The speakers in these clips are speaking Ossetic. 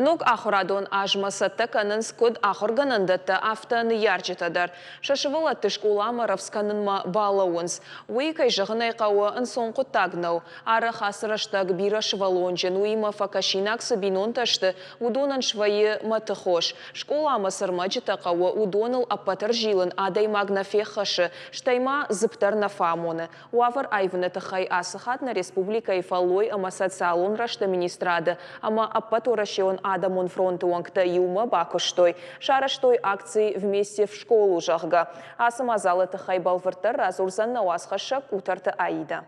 Ног ахуырадон азмӕ цӕттӕ кӕнынц куыд ахуыргӕнӕндӕттӕ, афтӕ ныййарджытӕ дӕр. Сӕ сывӕллӕтты скъоламӕ рӕвдз кӕнынмӕ балӕууынц. Уый, кӕй зӕгъын ӕй хъӕуы, ӕнцон хъуыддаг нӕу. Арӕх ацы рӕстӕг бирӕсывӕллонджын, уыимӕ фӕкӕсинаг цы бинонтӕ сты, уыдонӕн свӕййы мӕтыхос. Скъоламӕ цы рмӕджытӕ хъӕуы, уыдоныл ӕппӕт ӕрзилын адӕймаг нӕ феххӕсы, стӕй ма дзыпп дӕр нӕ фӕамоны. Уавӕр аивыны тыххӕй ацы хатт нӕ республикӕйы фӕллой ӕмӕ социалон рӕзты министрады ӕмӕ Ӕппӕтуӕрӕсеон адӕмон фронты уӕнгтӕ иумӕ бакуыстой. Сарӕзтой акци «Вместе в школу», зӕгъгӕ. Ацы мадзалы тыххӕй бӕлвырддӕр радзурдзӕн нӕ уацхӕссӕг Къутӕрты Аидӕ.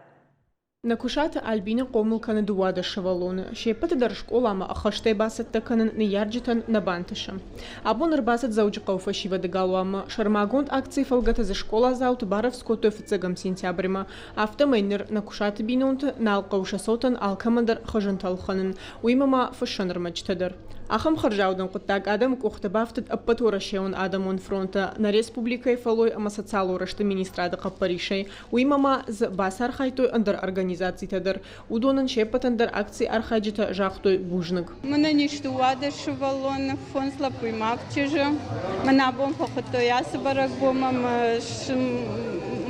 Нӕкуысаты Альбинӕ хъомыл кӕны 12 сывӕллоны. Се ппӕты дӕр скъоламӕ ӕххӕстӕй бацӕттӕ кӕнын ныййарджытӕн нӕ бантысы. Абон ӕрбацыд Дзӕуджыхъӕуы фӕсивӕды галуанмӕ. Сӕрмагонд акцийы фӕлгӕты дзы скъоладзауты барӕвдз кодтой фыццӕгӕм сентябрьмӕ. Афтӕмӕй ныр Нӕкуысаты бинонты нал хъӕуы сӕ цотӕн алкӕмӕн дӕр хызынтӕ ӕлхӕнын, уыимӕ ма фыссӕн ӕрмӕджытӕ дӕр. Ахӕм хӕрзаудӕн хъуыддаг адӕмы къухты бафтыд Ӕппӕтуӕрӕсеон адӕмон фронты, нӕ республикӕйы фӕллой ӕмӕ социалон рӕзты министрады хъӕппӕрисӕй. Уыимӕ ма дзы бацархайдтой ӕндӕр организацитӕ дӕр. Уыдонӕн се ппӕтӕн дӕр акцийы архайджытӕ загътой бузныг. Мӕнӕн ис 12 сывӕллоны, фондз лӕппуйы ма авд чызджы. Мӕн абон фӕхуыдтой ацы бӕрӕгбонмӕ мӕ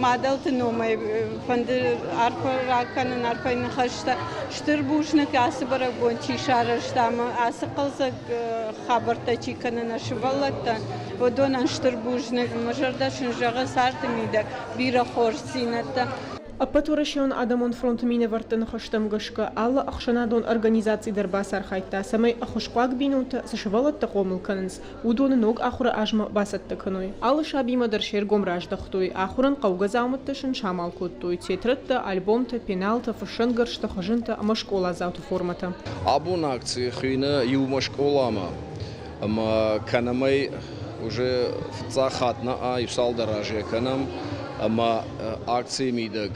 мадӕлты номӕй фӕнды арфӕ ракӕнын, арфӕйы ныхӕстӕ. Стыр бузныг, ацы бӕрӕгбон чи сарӕзта ӕмӕ ацы хъӕлдзӕг хабӕрттӕ чи кӕны нӕ сывӕллӕттӕн, уыдонӕн стыр бузныг. Мӕ зӕрдӕ сын зӕгъы царды мидӕг бирӕ хорздзинӕдтӕ. Ӕппӕтуӕрӕсеон адӕмон фронты минӕвӕртты ныхӕстӕм гӕсгӕ, алы ӕхсӕнадон организаци дӕр бацархайдта, цӕмӕй ӕххуысхъуаг бинонтӕ цы сывӕллӕттӕ хъомыл кӕнынц, уыдоны ног ахуыры азмӕ бацӕттӕ кӕной. Алы сабимӕ дӕр се ргом раздӕхтой, ахуырӕн хъӕугӕ дзаумӕттӕ сын самал кодтой, тетрӕдтӕ, альбомтӕ, пеналтӕ, фыссӕнгӕрзтӕ, хызынтӕ ӕмӕ скъоладзауты формӕтӕ. Абон акци хуыйны «Иумӕ скъоламӕ» ӕмӕ кӕнӕм ӕй уже фыццаг хатт нӕ иу цалдӕр азы кӕнӕм ӕмӕ акцийы мидӕг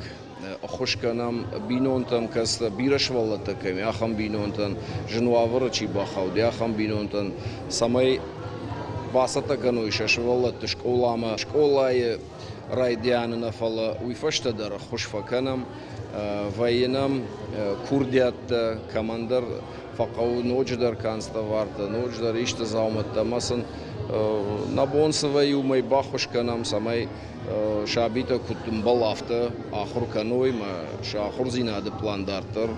ӕххуыс кӕнӕм бинонтӕн, кӕцытӕ бирӕ сывӕллӕттӕ кӕм и, ахӕм бинонтӕн, зын уавӕры чи бахауди, ахӕм бинонтӕн, цӕмӕй бацӕттӕ кӕной сӕ сывӕллӕтты скъоламӕ. Скъолайы райдианы нӕ, фӕлӕ уый фӕстӕ дӕр ӕххуыс фӕкӕнӕм, вӕййы нӕм курдиӕттӕ, кӕмӕндӕр фӕхъӕуы ноджыдӕр канцтовартӕ, ноджыдӕр исты дзаумӕттӕ ӕмӕ сын нӕ бон цы вӕййы, уымӕй баххуыс кӕнӕм, цӕмӕй сабитӕ куыд ӕмбӕлы, афтӕ ахуыр кӕной ӕмӕ сӕ ахуырдзинады план дарддӕр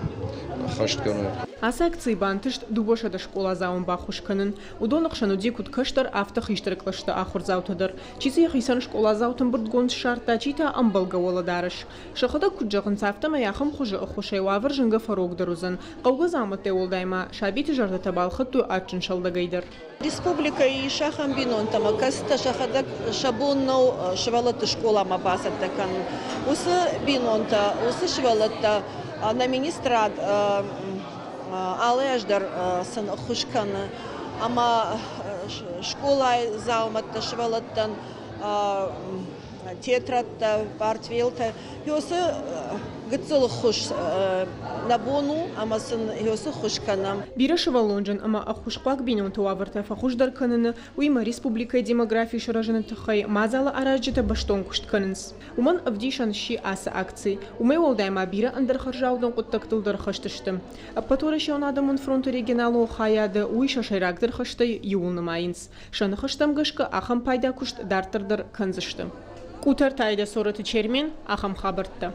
ӕххӕст кӕной. Ацы акцийы бантыст 200 скъоладзауӕн баххуыс кӕнын. Уыдоны хсӕн уыди куыд кӕстӕр, афтӕ хистӕр кълӕсты ахуырдзаутӕ дӕр. Чи дзы йӕхицӕн скъоладзауты ӕмбырдгонд ссардта, чи та ӕмбӕлгӕ уӕлӕдарӕс. Сӕхӕдӕг куыд зӕгъынц, афтӕмӕй ахӕм хуызы ӕххуысӕй уавӕр зынгӕ фӕрогдӕр уыдзӕн. Хъӕугӕ дзаумӕттӕй уӕлдай ма сабиты зӕрдӕтӕ балхӕдтой адджын сӕлдӕгӕй дӕр. Республикӕйы ис ахӕм бинонтӕ ӕмӕ кӕцытӕ сӕхӕдӕг сӕ бон нӕу сывӕллӕтты скъоламӕ бацӕттӕ кӕнын. Уыцы бинонтӕ, уыцы сывӕллӕттӕ нӕ министрад алы аз дӕр сын ӕххуыс кӕны ӕмӕ скъолайы дзаумӕттӕ сывӕллӕттӕн тетрӕдтӕ, портфелтӕ. Уыцы гыццыл ӕххуыс нӕ бон у ӕмӕ сын уыцы ххуыс кӕнӕм. Бирӕсывӕллонджын ӕмӕ ӕххуысхъуаг бинонты уавӕртӕ фӕхуыздӕр кӕныны, уыимӕ республикӕйы демографи сырӕзыны тыххӕй мадзалы аразджытӕ бӕстон куыст кӕнынц. Уымӕн ӕвдисӕн сси ацы акци. Уымӕй уӕлдай ма бирӕ ӕндӕр хӕрзаудӕн хъуыддӕгтыл дӕр хӕст сты. Ӕппӕтуӕрӕсеон адӕмон фронты регионалон хайады уый сӕ сӕйрагдӕр хӕстӕй иуыл нымайынц. Сӕ ныхӕстӕм гӕсгӕ ахӕм пайда куыст дарддӕр дӕр кӕндзысты. Къутӕртӕ Сороты Чермен, ахӕм хабӕрттӕ.